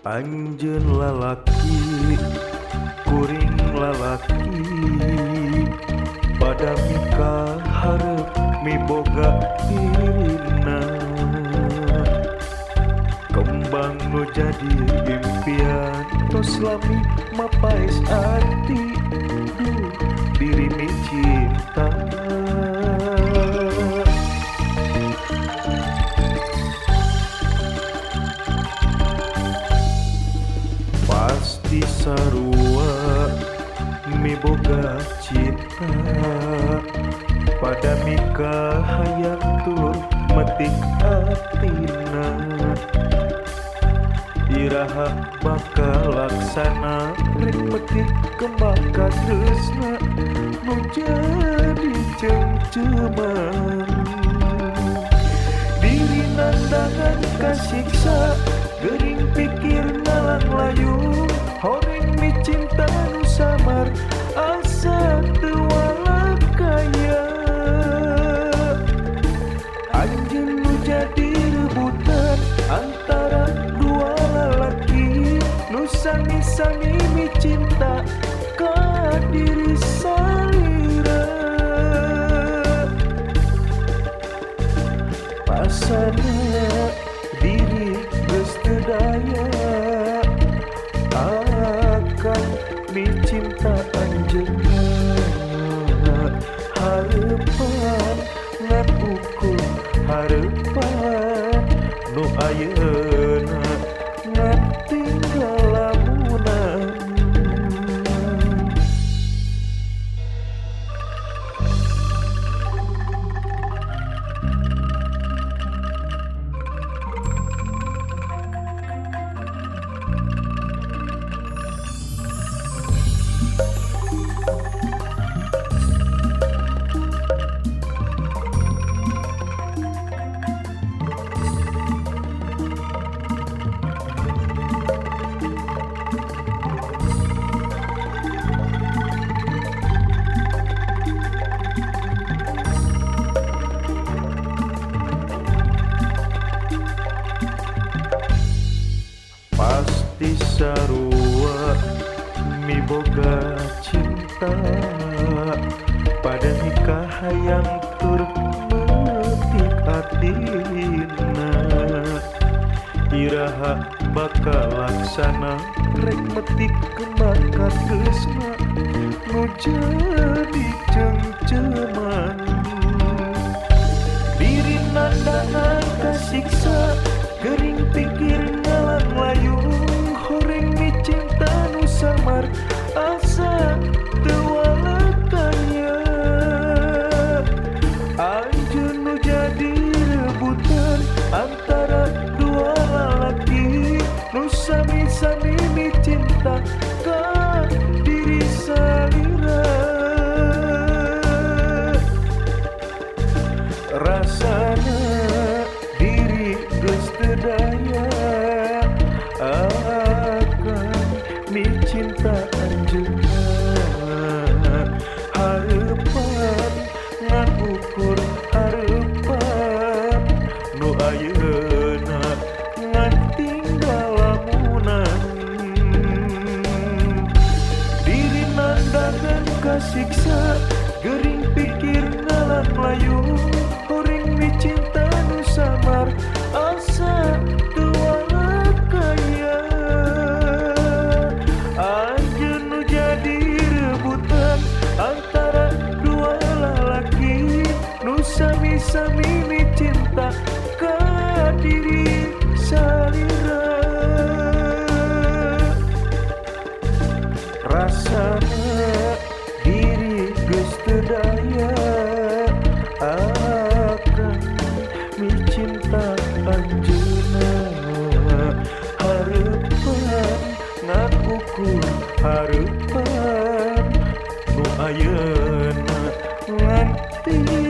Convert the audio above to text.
Anjeun lalaki, kuring lalaki, pada mika hareup miboga dirina. Kembang nu jadi impian tos lami mapaes ati, duh diri micinta. Pasti sarua miboga cinta, pada mika hayang tur metik atina. Iraha bakal laksana rek metik kembang katresna nu jadi cengceman. Diri nandangan kasiksa, gering pikir ngalang layung, horeng micinta nu samar asa teu walakaya. Anjeun nu jadi rebutan antara dua lalaki nu sami-sami micinta ka diri salira. Pasana diri geus teu daya akan micinta anjeunna. Hareupan ngan ukur hareupan nu ayeuna ngan tinggal lamunan. Pasti sarua miboga cinta, pada nikah hayang tur metik atina. Iraha bakal laksana rek metik kembang katresna nu jadi cengceman. Diri nandangan kasiksa, gering pikir ngalang layung, horeng micinta nu samar asa teu walakaya. Anjeun nu jadi rebutan antara dua lalaki nu sami-sami micinta ka diri salira. Rasana diri geus teu daya akan micinta anjeunna. Hareupan ngan ukur hareupan nu ayeuna ngan tinggal lamunan. Diri nandangan kasiksa, gering pikir ngalang layung, horeng micinta nu samar asa teu walakaya. Anjeun nu jadi rebutan antara dua lalaki nu sami-sami micinta ka diri salira. Rasana diri geus teu daya akan micinta anjeunna. Hareupan ngan ukur hareupan nu ayeuna ngan tinggal